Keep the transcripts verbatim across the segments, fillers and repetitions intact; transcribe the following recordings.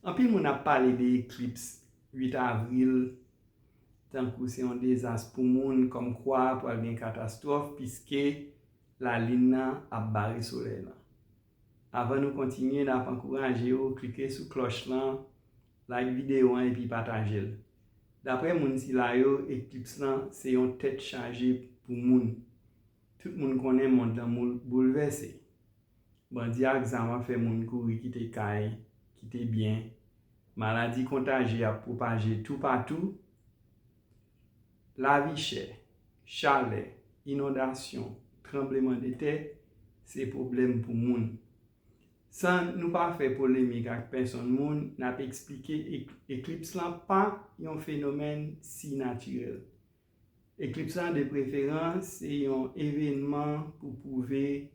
Anpil moun ap pale de eklips uit avril tankou se yon dezas pou moun, kòmkwa pral gen katastwòf piske lalin nan ap bare solèy lan. Avan nou kontinye, n ap ankouraje w klike sou klòch lan, like videyo an epi pataje l. Dapre moun sila yo, eklips lan se yon tèt chaje pou moun. Tout moun konnen mond lan boulvèse. Bandi ak zam ap fè moun kouri kite kay, kite byen. Maladi kontajye ap pwopaje toupatou. Lavi chè, chalè, inondasyon, tranbleman de tè, se pwoblèm pou moun. San nou pa fè polemik ak pèsonn moun, n ap eksplike eklips lan pa yon fenomèn si natirèl. Eklips lan de preferans se yon evènman pou pwouve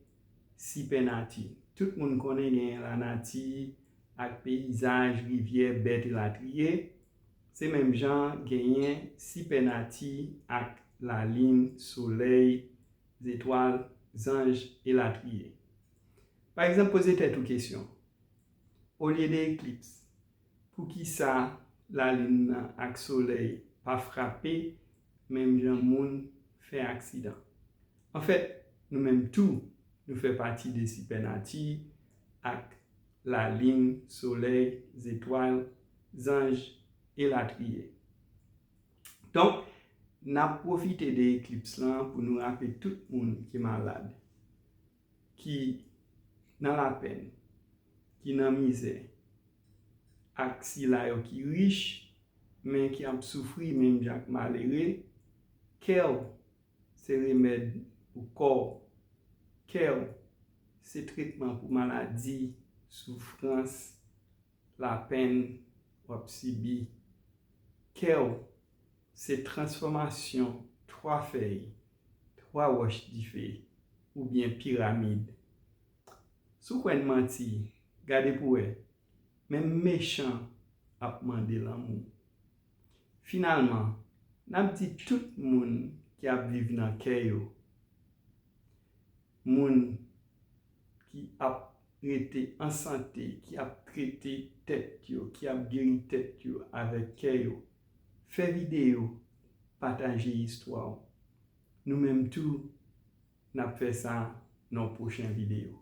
sipènati. Tout moun konnen genyen lanati ak peyizaj, rivyè, bèt elatriye. Se menm jan genyen sipènati ak lalin, solèy, zetwal, zanj, elatriye. Pa egzanp, poze tèt ou kesyon. Olye de eklips, poukisa lalin nan ak solèy pa frape menm jan moun fè aksidan? Anfèt, nou menm tou, nou fè pati de sipènati ak lalin, solèy, zetwal, zanj, elatriye. Donk, n ap pwofite de eklips lan pou nou raple tout moun ki malad, ki nan lapenn, ki nan mizè, ak sila yo ki rich, men ki ap soufri menm jan ak malere. Kè w se remèd pou kò w. Kè w se tretman pou maladi, soufrans, lapenn w ap sibi. Kè w se transfòmasyon twa fèy, twa wòch dife, oubyen piramid. Si w kwè n manti, gade pou w wè, menm mechan ap mande lanmou. Finalman, n ap di tout moun ki ap viv nan kè yo, moun ki ap rete an sante, ki ap trete tèt yo, ki ap geri tèt yo avèk kè yo, fè videyo, pataje istwa w. Nou menm tou, n ap fè sa nan yon pwochen videyo.